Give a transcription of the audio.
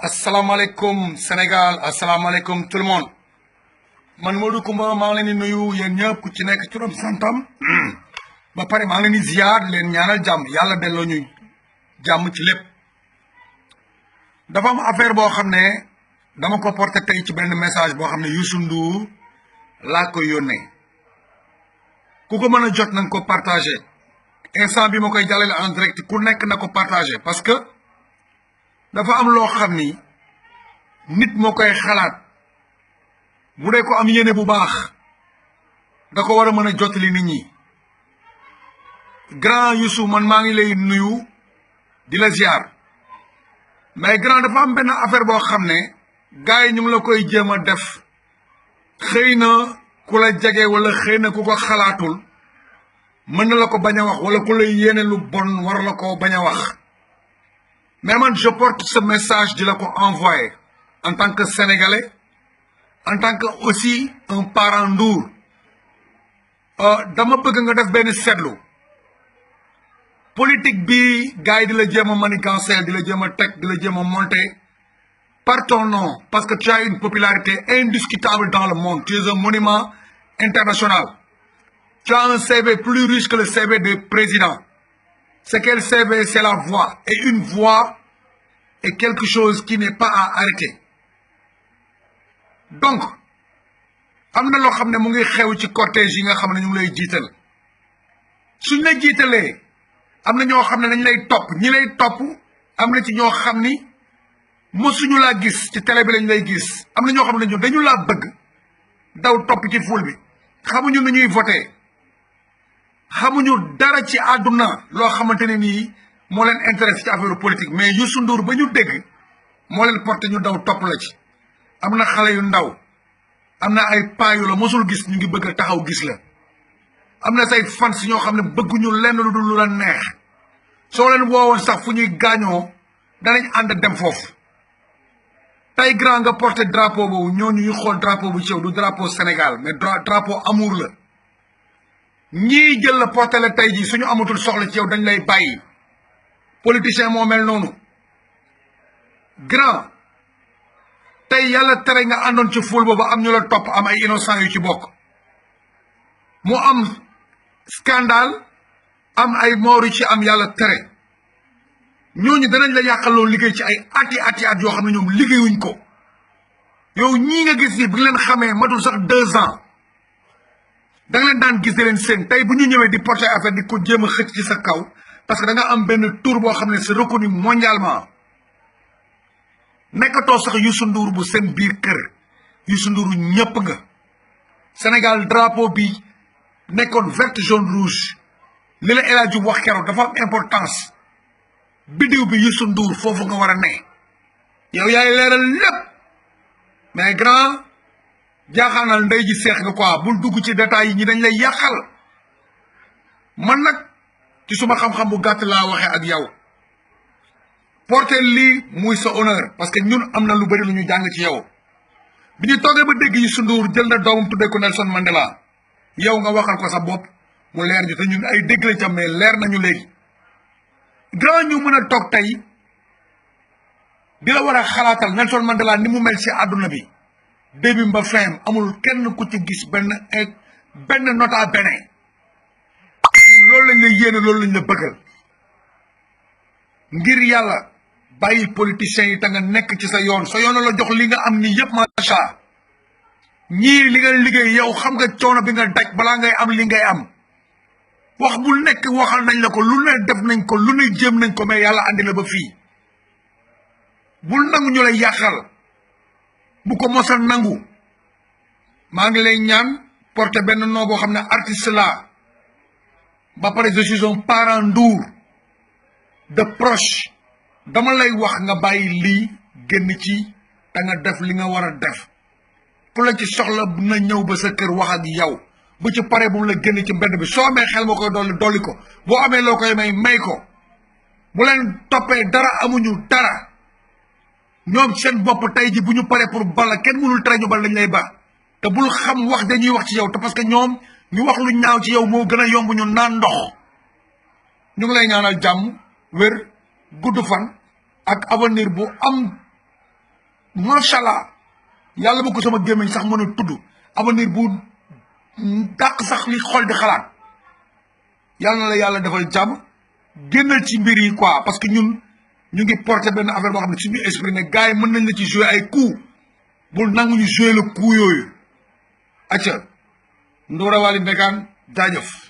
Assalamualaikum Sénégal, assalamualaikum tout le monde. Man Modou Coumba maa ngi leen di nuyu yéen ñëpp ku ci nekk turam santam ba pare maa ngi leen di ziar leen ñaanal jàmm yàlla delloo ñu jàmm ci lépp. dafa am affaire boo xam ne dama ko porté tey ci benn message boo xam ne Youssou Ndour laa koy yónnee ku ko mën a jot nañ ko partagé instant bi ma koy jàllale en direct ku nekk na ko partagé parce que dafa am loo xam ni nit moo koy xalaat bu dee ko am yéene bu baax da ko war a mën a jottali nit ñi. grand Youssou man maa ngi lay nuyu di la ziar mais grand dafa am benn affaire boo xam ne gars yi ñu ngi la koy jéem a def xëy na ku la jege wala xëy na ku ko xalaatul mën na la ko bañ a wax wala ku lay yéene lu bon war la ko bañ a wax. Mais man, je porte ce message de la envoyer en tant que Sénégalais, en tant que aussi un parent Ndour. Dama bëgg nga def benn seetlu politique bi gars yi di la jéem a manigancer di la jéem a teg di la jéem a monter par ton nom parce que tu as une popularité indiscutable dans le monde. Tu es un monument international. Tu as un CV plus riche que le CV des présidents. C'est quel CV? C'est la voix. Et une voix est quelque chose qui n'est pas à arrêter. Donc, am na loo xam ne mu ngi xew ci cortège yi nga xam ne ñu ngi lay jiital suñ la jiitalee am na ñoo xam ne dañ lay topp ñi lay topp am na ci ñoo xam ni mosuñu laa gis ci télé bi lañ lay gis am na ñoo xam ne dañu laa bëgg daw topp ci foule bi xamuñu nu ñuy voté xamuñu dara ci àdduna loo xamante ne nii moo leen intéressé ci affaire politique mais Youssou Ndour ba ñu dégg moo leen porté ñu daw topp la ci. am na xale yu ndaw am na ay paa yu la mosul gis ñu ngi bëgg a taxaw gis la am na say fans ñoo xam ne bëgguñu lenn lu dul lu la neex soo leen woowoon sax fu ñuy gaañoo danañ ànd dem foofu. tey grand nga porté drapeau boobu ñooñu ñu xool drapeau bu ci yow du drapeau Sénégal mais drapeau amour la. ñii jël la porté la tey jii suñu amatul soxla ci yow dañ lay bàyyi politicien moo mel noonu. grand tey yàlla tere nga àndoon ci ful boobu am ñu la topp am ay innocent yu ci bokk mu am scandale am ay moor yu ci am yàlla tere ñooñu danañ la yàqaloo liggéey ci ay ati at yoo xam ne ñoom liggéeyuñ ko. yow ñii nga gis ni bi leen xamee matul sax 2 ans da nga leen daan gis di leen seen tey bu ñu ñëwee di porter affaire di ko jéem a xëcc ci sa kaw parce que da nga am benn tour boo xam ne c'est reconnu mondialement nekkatoo sax Youssou Ndour bu seen biir kër Youssou Ndour ñëpp nga. Sénégal drapeau bi nekkoon vert jaune rouge li la El Hadji wax keroog dafa am importance biddiw bi Youssou Ndour foofu nga war a ne yow yaay leeral lépp mais grand jaaxaanal ndey ji seex nga quoi bul dugg ci détails yi ñi dañ lay yàqal man nag ci suma xam-xam bu gàtt laa waxee ak yow porter lii muy sa honneur parce que ñun am na lu bari lu ñu jàng ci yow bi ñu toogee ba dégg Youssou Ndour jël na doomam tuddee ko Nelson Mandela yow nga waxal ko sa bopp mu leer ñu te ñun ay dégg lañ tam mais leer nañu léegi grand ñu mën a toog tey di la war a xalaatal Nelson Mandela ni mu mel ci àdduna bi début ba fin amul kenn ku ci gis benn nota bene loolu lañ la yéene loolu lañ la bëggal ngir yàlla bàyyi politiciens yi te nga nekk ci sa yoon la jox li nga am ni yëpp macha allah ñii li nga liggéey yow xam nga coono bi nga daj balaa ngay am li ngay am wax bu nekk waxal nañ la ko lu ne def nañ ko lu ne jéem nañ ko mais yàlla andi la ba fii bul nangu ñu lay yàqal bu ko mos a nangu maa ngi lay ñaan porter benn nom boo xam ne artiste la ba pare je suis un parent Ndour de proche dama lay wax nga bàyyi lii génn ci te nga def li nga war a def ku la ci soxla na ñëw ba sa kër wax ak yow bu ci paree bu mu la génn ci mbedd bi soo amee xel ma koy dolli ko boo amee loo koy may ko bu leen toppee dara amuñu dara ñoom seen bopp tey ji bu ñu paree pour bala kenn mënul tere ñu bal lañ lay ba te bul xam wax dañuy wax ci yow te parce que ñoom ñu wax lu ñaaw ci yow moo gën a yomb ñu naan ndox ñu ngi lay ñaanal jàmm wér gudd fan ak avenir bu am machallah yalla bu ko sama gémmiñ sax mën a tudd avenir bu dàq sax li xol di xalaat yalla la yalla defal jàmm génnal ci mbir yi quoi parce que ñun ñu ngi porter benn affaire boo xam ne suñu esprit ne gars yi mën nañ la ci jouer ay coup bul nangu ñu jouer le coup yooyu acca Ndoura Wally Mbécane jaajëf